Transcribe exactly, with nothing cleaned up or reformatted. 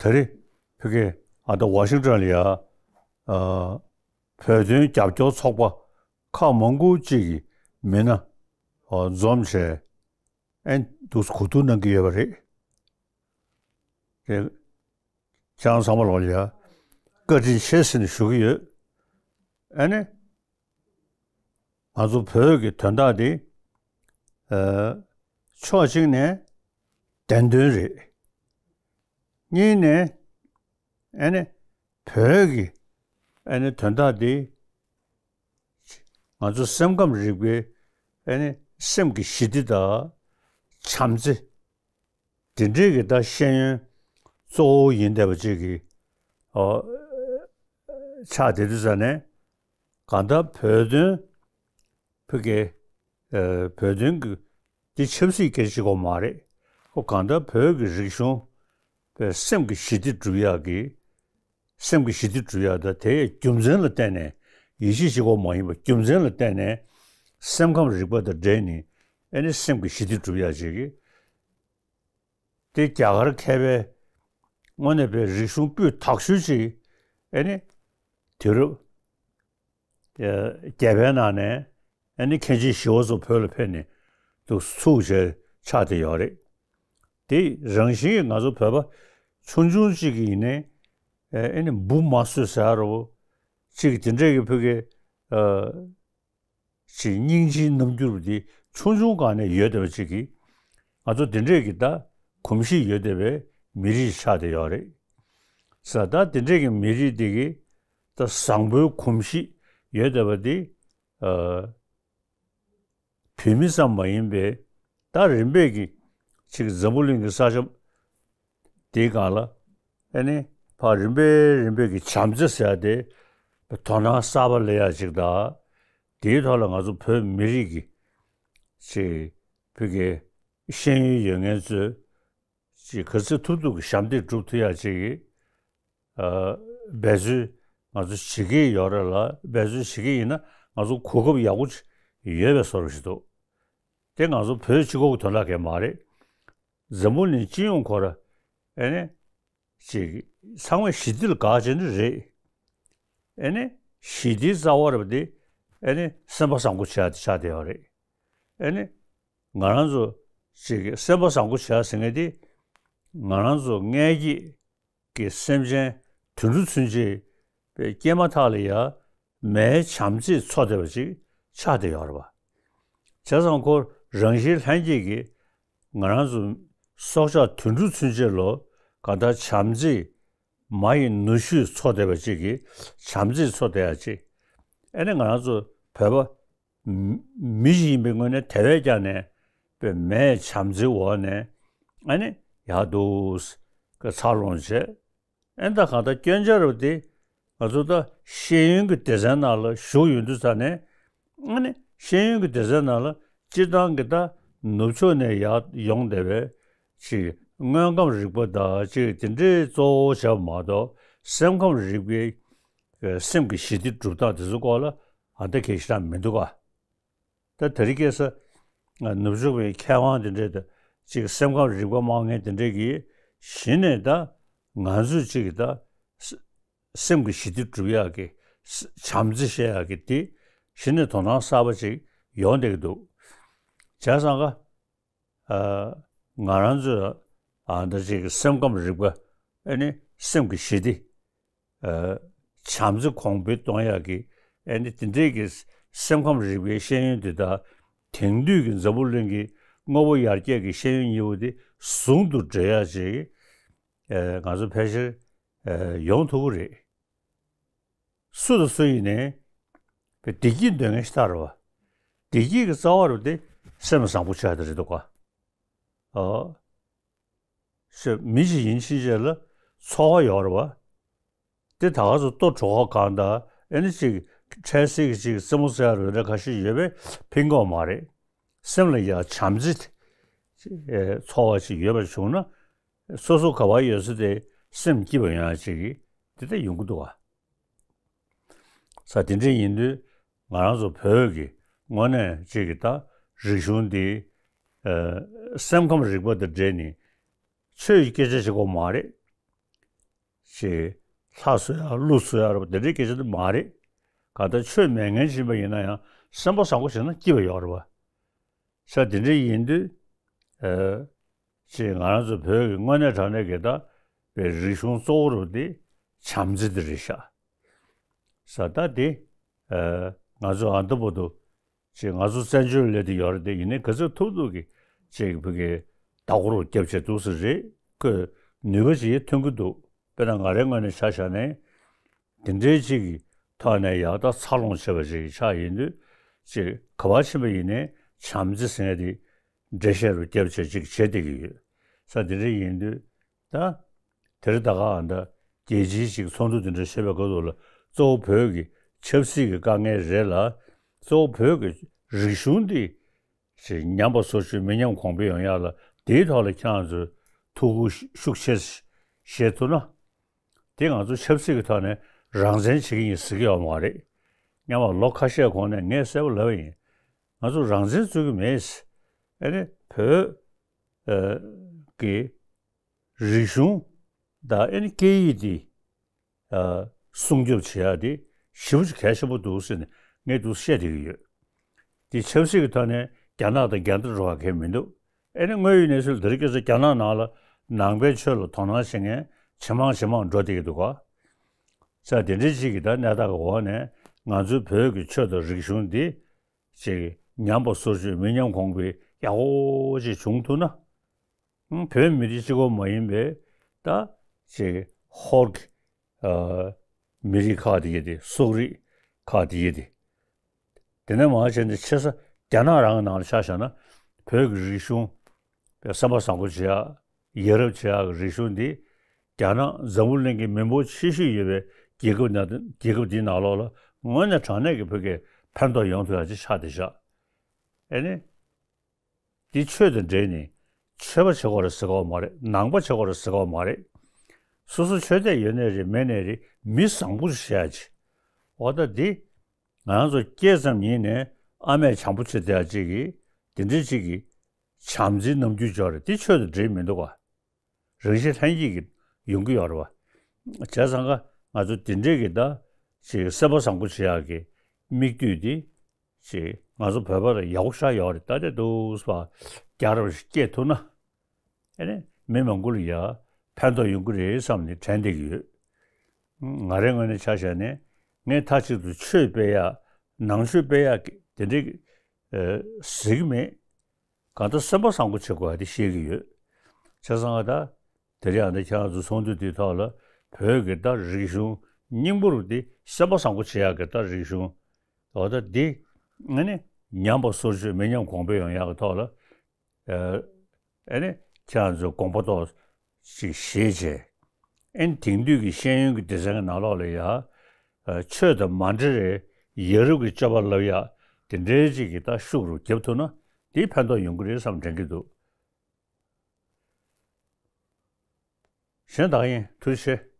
ད་རེས་ཕ་གི་ཨ་ད་ཝ་ཤིང་ཊོན་ལ་ཡ་ཨ་བོད་དོན་རྒྱབ་སྐྱོར་ཚོགས་པ་ཁག་མང་པོ་ཅིག་གི་མི་སྣ་ཨ་འཛོམས་བྱས་ཨེ་འདུག་གོ་བསྡུར་གནང་གི་ཡོད་པ་རེད། དེ་ཁྱེད་རང་ཚང་མ་ལོག་ལ་ཡ་བཀའ་དྲིན་ཆེ་ཟེར་ནས་ཞུ་གི་ཡོད། ཨ་ནི། ང་ཚོ་བོད་ཀྱི་དོན་དག་འདི་ཨ་ཕྱོགས་གཅིག་ནས་བདེན་དོན་རེད། གཉིས་ནས་ཨ་ནི་བོད་ཀྱི་ཨ་ནི་དོན་དག་འདི་ང་ཚོ་སེམས་ཁམས་རིག་པའི་ཨ་ནི་སེམས་ཀྱི་ཞི་བདེ་དང་བྱམས་བརྩེ། དེ་འདྲའི་གི་ད་ཤེས་ཡོན་གཙོ་བོ་ཡིན་བསྡད་པ་ཅིག་གི་ཨོ་ཆགས་བསྡད་དུས་ཙ་ནས་གང་ལྟར་བོད་དོན་ཕ་གི་ཨ་བོད་དོན་གི་འདི་ཆབ་སྲིད་སྐད་ཆ་གཅིག་པོ་མ་རེད། ཁོ་གང་ལྟར་བོད་ཀྱི་རིག་གཞུང་པའི་སེམས་ཀྱི་ཞི་བདེ་སྒྲུབ་ཡག་གི་སེམས་ཀྱི་ཞི་བདེ་སྒྲུབ་ཡག་དང་དེའི་རྒྱུ་མཚན་ལ་བརྟེན་ནས་ཡིད་ཆེས་གཅིག་པོ་མ་ཡིན་པར་རྒྱུ་མཚན་ལ་བརྟེན་ནས་སེམས་ཁམས་རིག་པ་དང་འབྲེལ་ནས་ཨ་ནི་སེམས་ཀྱི་ཞི་བདེ་སྒྲུབ་ཡག་ཅིག་གི་དེ་རྒྱ་གར་མཁས་པའི་དངོས་གནས་པའི་རིག་གཞུང་སྤུས་དག་ཤོས་ཅིག་ཨེ་ནི་དུས་རབས་བརྒྱད་པའི་ནང་ནས་ཨེ་ནི་མཁན་ཆེན་ཞི་བ་འཚོ་བོད་ལ་ཕེབས་ནས་འདུག་ཚུགས་བྱས་ཆགས་བསྡད་ཡོད་རེད། དེ་རང་བཞིན་གྱིས་ང་ཚོ་བོད་པ་ཆུང་ཆུང་ཅིག་གིས་ཡིན་ནའི་ཨེ་ནི་འབུ་མ་གསོད་ཟེར་ཡ་རོ་ཅིག་དེ་འདྲས་ཀྱི་ཕ་གི་ཨ། ཅིག་སྙིང་རྗེའི་རྣམ་འགྱུར་འདི་ཆུང་ཆུང་སྒང་ནས་ཡོད་བསྡད་པ་ཅིག་གིས་ང་ཚོ་འདི་འདྲས་ཀྱི་ད་གོམས་གཤིས་ཡོད་བསྡད་པའི་མི་རིགས་ཆགས་བསྡད་ཡོད་རེད། ས་ད་འདི་འདྲས་ཀྱི་མི་རིགས་འདི་གི་ད་བཟང་པོའི་གོམས་གཤིས་ཡོད་བསྡད་པ་འདི་ཨ་བོད་མི་ཙམ་མ་ཡིན་པའི་ད་རིམ་པས་ཀྱི་ཅིག་འཛམ་བུ་གླིང་གི་ས་ཆ་དེའི་སྒང་ལ་ཨ་ནི་ཕར་རིམ་པས་རིམ་པས་ཀྱི་བྱམས་བརྩེ་ཟེར་ཡ་དེ་དོ་སྣང་གསར་པ་སླེབས་ཡ་ཅིག་དང་། དེའི་ཐོག་ལ་ང་ཚོ་བོད་མི་རིགས་ཀྱི་ཅིག་བོད་ཀྱི་ཤེས་ཡོན་ཡོད་མཁན་ཚོས་ཅིག་ག་ཚོད་ཐུབ་ཐུབ་ཀྱི་ཞབས་འདེགས་སྒྲུབ་ཐུབ་ཡ་ཅིག་གི་ཨ་འབད་རྩོལ་ང་ཚོ་བྱེད་ཀྱི་ཡོད་རེད་ལ། འབད་རྩོལ་བྱེད་ཀྱི་ཡིན་ན་ང་ཚོ་གོ་སྐབས་ཡག་པོ་ཅིག་ཡོད་པའི་བཟོ་འདྲ་ཞིག་འདུག་དེ་ང་ཚོ་བོད་གཅིག་པོ་གི་དོན་དག་གས་མ་རེད། འཛམ་བུ་གླིང་སྤྱི་ཡོངས་ཁོ་ར་ཨེ་ནི་ཅིག་ཚང་མས་ཞི་བདེ་ལ་དགའ་བྱས་ནི་རེད། ཨེ་ནི་ཞི་བདེའི་རྩ་བ་རེད་པ་དེ་ཨེ་ནི་སེམས་པ་བཟང་པོ་བྱས་ཏེ་ཆགས་བསྡད་ཡོད་རེད། ཨེ་ནི་ང་རང་ཚོ་ཅིག་སེམས་པ་བཟང་པོ་བྱས་ཟེར་མཁན་དེ་ང་རང་ཚོ་མངལ་སྐྱེས་ཀྱི་སེམས་ཅན་དུད་འགྲོ་ཚུན་ཆད་པའི་སྐྱེས་མ་ཐག་ལ་ཡ་མའི་བྱམས་བརྩེས་འཚོ་བསྡད་པ་ཅིག་ཆགས་བསྡད་ཡོད་རེད་པ། བྱས་ཙང་ཁོ་རང་བཞིན་ལྷན་སྐྱེས་ཀྱིས་ང་རང་ཚོ་སྲོག་ཆགས་དུད་འགྲོ་ཚུན་ཆད་ལོ་གང་ལྟར་བྱམས་བརྩེས་མ་ཡི་ནུ་ཞོས་འཚོ་བསྡད་པ་ཅིག་གིས་བྱམས་བརྩེས་འཚོ་བསྡད་ཡ་ཅིག་ཨེ་ནི་ང་རང་ཚོ་བོད་པ་མི་མི་ཞིག་ཡིན་པའི་ངོས་ནས་དེ་བས་ཀྱང་ནས་པའི་མའི་བྱམས་བརྩེའི་འོག་ནས་ཨ་ནི་ཡག་འདུག་གི་འཚར་ལོངས་བྱས། ཨེ་ད་གང་ལྟར་སྐྱོན་ཆ་རུ་དེ་ང་ཚོ་ད་ཤེས་ཡོན་གྱི་སྡེ་ཚན་ནང་ལ་ཞུགས་ཡོང་དུས་ཙ་ནས་ཨ་ནི་ཤེས་ཡོན་གྱི་སྡེ་ཚན་ནང་ལ་སྤྱིར་བཏང་གི་ད་ནུབ་ཕྱོགས་ནས་ཡར་ཡོང་བསྡད་པའི་ཅིག་དངོས་ཁམས་རིག་པ་དང་ཅིག་དེ་འདྲའི་གཙོ་བོ་བྱས་པ་མ་གཏོགས་སེམས་ཁམས་རིག་པའི་སེམས་ཀྱི་ཞི་བདེ་སྒྲུབ་སྟངས་དེ་ཚོའི་སྐོར་ལ་ཨ་ད་གལ་ཞེ་དྲག་མི་འདུག་ག་ད་དེ་རིང་ཁ་སང་ནུབ་ཕྱོགས་པའི་མཁས་དབང་དེ་འདྲས་དང་ཅིག་སེམས་ཁམས་རིག་པ་སྨྲ་མཁན་དེ་འདྲས་ཀྱིས་གཞི་ནས་ད་ང་ཚོས་ཅིག་ད་སེམས་ཀྱི་ཞི་བདེ་སྒྲུབ་ཡག་གི་བྱམས་བརྩེ་བཤད་ཡག་གི་དེ་གཞི་ནས་དོ་སྣང་གསར་པ་ཅིག་ཡོང་བསྡད་ཀྱི་འདུག་བྱས་ཙང་ཀ་ཨ་ང་རང་ཚོས་ཨ་འདྲ་ཅིག་སེམས་ཁམས་རིག་པ་ཨ་ནི་སེམས་ཀྱི་ཞི་བདེ་ཨ་བྱམས་བརྩེ་གོང་འཕེལ་གཏོང་ཡག་གི་ཨ་ནི་དེ་འདྲའི་གི་སེམས་ཁམས་རིག་པའི་ཤེས་ཡོན་དེ་དག་དེང་དུས་ཀྱི་འཛམ་བུ་གླིང་གི་དངོས་པོ་ཡར་རྒྱས་ཀྱི་ཤེས་ཡོན་གཉིས་པོ་དེ་ཟུང་དུ་འབྲེལ་ཡག་ཅིག་ཨ་ང་ཚོ་ཕལ་ཆེར་ཨ་ཡོང་ཐུབ་ཀྱི་རེད། སུ་དང་སུ་ཡིན་ནའི་བདེ་སྐྱིད་འདོད་མཁན་ཞིག་ལྟར་བ། བདེ་སྐྱིད་ཀྱི་རྩ་བ་རུ་དེ་སེམས་བཟང་པོ་བྱ་དེ་རེད་འདུག་ག་ཨོ། ཞེས་མི་ཞིག་ཡིན་ཕྱིན་ཆད་ལ་འཚོ་བ་ཡོད་རེད་བ། དེ་ད་ག་ཚོད་ལྟོ་གྲོད་ཁོག་གང་དང་ཨེ་ནི་ཅིག་འཕྲལ་སེལ་གྱི་ཅིག་རྩེད་མོ་རྩེ་ཡ་རུ་འདྲ་ཁ་ཤས་ཡོད་པས་ཕན་གྱི་མ་རེད། སེམས་ལ་ཡ་བྱམས་བརྩེ་ཚོར་བ་ཅིག་ཡོད་པ་བྱུང་ན། སོ་སོ་ག་བ་ཡོད་ས་དེ་སེམས་སྐྱིད་པ་ཡོང་ཡ་ཅིག་དེ་ལྟ་ཡོང་གི་འདུག་བ། ས་དེ་འདྲ་ཡིན་དུས་ང་རང་ཚོ་བོད་ཀྱི་དངོས་གནས་ཅིག་གི་ད་རིག་གཞུང་འདི་ཨ་སེམས་ཁམས་རིག་པ་དང་འབྲེལ་ནས་ཆོས་ཀྱི་སྐད་ཆ་བྱེད་དགོས་མ་རེད། ཅིག་ལྷ་གསོལ་ཡ་ཀླུ་གསོལ་ཡ་རེད་པ། དེ་འདྲའི་སྐད་ཆ་དེ་མ་རེད། གང་ལྟར་ཆོས་མེད་མཁན་ཅིག་ཡིན་པ་ཡིན་ན་ཡང་སེམས་པ་བཟང་པོ་བྱས་ན་སྐྱིད་པ་ཡོད་རེད་པ། ས་དེ་འདྲ་ཡིན་དུས། ཨ། ཅེས་ང་རང་ཚོ་བོད་ཀྱི་དངོས་གནས་དྲང་གནས་ཀྱི་ད་པའི་རིག་གཞུང་གཙོ་བོ་རུ་དེ་བྱམས་བརྩེ་དེ་རེད་ཤག། ས་ད་དེ། ཨ། ང་ཚོ་ཨ་འདི་བར་དུ་ཅེས་ང་ཚོ་བཙན་བྱོལ་སླེབས་དེ་ཡོད་རེད་དེ། ཡིན་ནའི་ག་ཚོད་ཐུབ་ཐུབ་ཀྱི་ཅེས་བོད་ཀྱི་ལྟ་སྐོར་རྒྱབ་བྱས་འདུག་ས་རེད། ཁོས་ནུས་པ་ཅིག་ཐོན་གྱི་འདུག། དཔེར་ན་ང་རའི་ངོས་ནས་ཆ་བཞག་ནས། དེ་འདྲའི་ཅིག་གི་ཐོག་ནས་ཡག་ད་འཚར་ལོངས་བྱས་པ་ཅིག་གི་ཆ་ཡིན་དུས། ཅིག་ག་པར་ཕྱིན་པ་ཡིན་ནའི་བྱམས་བརྩེ་ཟེར་མཁན་དེ་འགྲེལ་བཤད་རུ་བརྒྱབ་བྱས་ཅིག་བྱེད་བསྡད་ཀྱི་ཡོད། ས་དེ་འདྲ་ཡིན་དུས། ད་དེ་རིང་ད་ག་ཨ་ད་རྒྱལ་སྤྱིའི་ཅིག་ཚོགས་འདུ་དེ་འདྲ་བྱེད་པའི་སྐབས་སུ་ལ་གཙོ་བོ་བོད་ཀྱི་ཆབ་སྲིད་ཀྱི་དཀའ་ངལ་རེད་ལ། གཙོ་བོ་བོད་ཀྱི་རིག་གཞུང་འདི་ཞེས་ཉམས་པ་སོར་ཆུད་མི་ཉམས་གོང་འཕེལ་ཡོང་ཡག་ལ་དེའི་ཐོག་ལ་ཁྱེད་རང་ཚོས་ཐུགས་ཁུར་ཤུགས་ཆེ་བཞེས་ཐུབ་ན། དེ་ང་ཚོ་ཆབ་སྲིད་ཀྱི་ཐོག་ནས་རང་བཙན་བྱེད་ཀྱི་ཡིན་ཟེར་གྱི་ཡོད་མ་རེད། སྔོན་མ་ལོ་ཁ་ཤས་གོང་ནས་ངས་གསལ་པོ་ལབ་པ་ཡིན། ང་ཚོ་རང་བཙན་རྩོད་ཀྱི་མེད། ཨ་ནི་བོད་ཀྱི་རིག་གཞུང་དང་ཨ་ནི་སྐད་ཡིག་འདི་སྲུང་སྐྱོབ་བྱེད་ཡག་དེ་ཞེ་པོ་ཅིག་གལ་ཆེན་པོ་འདུག་ཟེར་ནས་ངས་འདུག་བཤད་བསྡད་ཀྱི་ཡོད། དེ་ཆབ་སྲིད་ཀྱི་ཐོག་ནས་རྒྱ་ནག་དང་འགལ་ཟླ་འགྲོ་བ་གང་ཡང་མི་འདུག། ཨ་ནི་དངོས་ཡོད་གནས་ཚུལ་འདིར་སྐད་ཆ་རྒྱ་ནག་ནང་ལ་ནང་པའི་ཆོས་ལ་དོ་སྣང་བྱེད་མཁན་ཇེ་མང་ཇེ་མང་འགྲོ་བསྡད་ཀྱི་འདུག་ག། ས་དེ་འདྲའི་ཅིག་གི་ད་གནས་སྟངས་ཀྱི་འོག་ནས་ང་ཚོའི་བོད་ཀྱི་ཆོས་དང་རིག་གཞུང་འདི་ཅིག་ཉམས་པ་སོར་ཆུད་མི་ཉམས་གོང་འཕེལ་ཡག་པོ་ཅིག་བྱུང་ཐུབ་ན། ཨང་། བོད་མི་རིགས་གཅིག་པོ་མ་ཡིན་པའི་ད་ཅིག་ཧོར་གྱི་ཨ་མི་རིགས་ཁག་དེ་གྱད་དེ། སོག་རིགས་ཁག་དེ་གྱད་དེ། དེ་ནས་མར་བྱས་ནས་ཆེ་ས་རྒྱ་ནག་རང་གི་ནང་ལ་ཆ་བཞག་ན། བོད་ཀྱི་རིག་གཞུང་བསམ་པ་བཟང་པོ་བྱེད་ཡག་ཡ་རབས་བྱེད་ཡག་གི་རིག་གཞུང་འདི་རྒྱ་ནག་འཛམ་བུ་གླིང་གི་མི་འབོར་ཆེ་ཤོས་ཡོད་པའི་རྒྱལ་ཁབ་ནང་། རྒྱལ་ཁབ་འདིའི་ནང་ལོགས་ལ་དངོས་གནས་དྲང་གནས་ཀྱི་བོད་སྐད་ཕན་ཐོགས་ཡོང་ཐུབ་ཡག་ཅིག་ཆགས་བསྡད་ཤག། ཨ་ནི། འདི་ཆོས་དང་འབྲེལ་ནས་ཆོས་པ་བྱེད་དགོས་རེད་ཟེར་གྱི་ཡོད་མ་རེད། ནང་པ་བྱེད་དགོས་རེད་ཟེར་གྱི་ཡོད་མ་རེད། སོ་སོ་ཆོས་དད་ཡོད་ནའི་རེད། མེད་ནའི་རེད། མི་བཟང་པོ་ཞིག་བྱེད་ཡག་ཅིག། འོ་ད་འདི་ང་རང་ཚོ་སྐྱེས་ཙམ་ཉིད་ནས་ཨ་མས་བྱམས་པོ་བྱེད་བསྡད་ཡག་ཅིག་གིས་དེ་འདྲའི་ཅིག་གི་བྱམས་བརྩེའི་རྣམ་འགྱུར་འཇོག་རེད། འདི་ཆོས་དང་འབྲེལ་མི་འདུག་ག། རང་བཞིན་ལྷན་སྐྱེས་ཀྱི་ཡོང་གི་ཡོད་རེད་པ། བྱས་ཙང་ཀ་ང་ཚོ་དེ་འདྲའི་གི་ད་ཅིག་སེམས་པ་བཟང་པོ་བྱེད་ཡག་གི་དམིགས་དུས་འདི་ཅིག་ང་ཚོ་བོད་པ་ལ་ཡག་པོ་ཞེ་དྲག་ཡོད་རེད། ད་དེ་འདུག་སེ་རྒྱལ་རབས་ཤིག་སྐྱེས་ཐུབ་ན། ཨ་ནི་མི་མང་པོ་ལ་ཡ་ཕན་ཐོགས་ཡོང་གི་རེད་བསམ་ནས་དྲན་བསྡད་ཀྱི་ཡོད། ང་རའི་ངོས་ནས་ཆ་བཞག་ནས་ངས་མཐའ་གཅིག་ཏུ་ཆོས་སྤེལ་ཡག་ནང་ཆོས་སྤེལ་ཡག་གི་དེ་འདྲའི་ཨ་ཟེར་གྱི་མེད། གང་ལྟར་སེམས་པ་བཟང་པོ་བྱེད་དགོས་པ་དེ་ཤེས་ཀྱི་ཡོད། བྱས་ཙང་ད་དེ་རིང་ཨ་ནི་ཁྱེད་རང་ཚོ་ཚོགས་འདུ་དེའི་ཐོག་ལ་བོད་ཀྱི་ད་རིག་གཞུང་སྙིང་པོ་རུ་དེ་སེམས་པ་བཟང་པོ་བྱེད་ཡག་གི་ད་རིག་གཞུང་། འོ་ད་འདི་ཨ་ནི་ཉམས་པ་སོར་ཆུད་མི་ཉམས་གོང་འཕེལ་ཡོང་ཡག་གི་ཐོག་ལ། ཨ་ནི་ཁྱེད་རང་ཚོས་དགོངས་པ་ཏོག་ཅིག་བཞེས་བྱས། ཨ་ནི་དེང་དུས་ཀྱི་ཤེས་ཡོན་གྱི་སྡེ་ཚན་གྱི་ནང་ལོགས་ལ་ཡ། ཆོས་དང་མ་འབྲེལ་བའི་ཡ་རབས་ཀྱི་སྤྱོད་པ་བསླབ་ཡག་དེ་འདྲའི་ཅིག་གི་ད་ཤུགས་རུ་བརྒྱབ་ཐུབ་ན་དེ་ཕན་ཐོགས་ཡོང་གི་རེད་བསམ་དྲན་གྱི་འདུག། གཞན་དག་ཡིན། ཐུགས་རྗེ་ཆེ།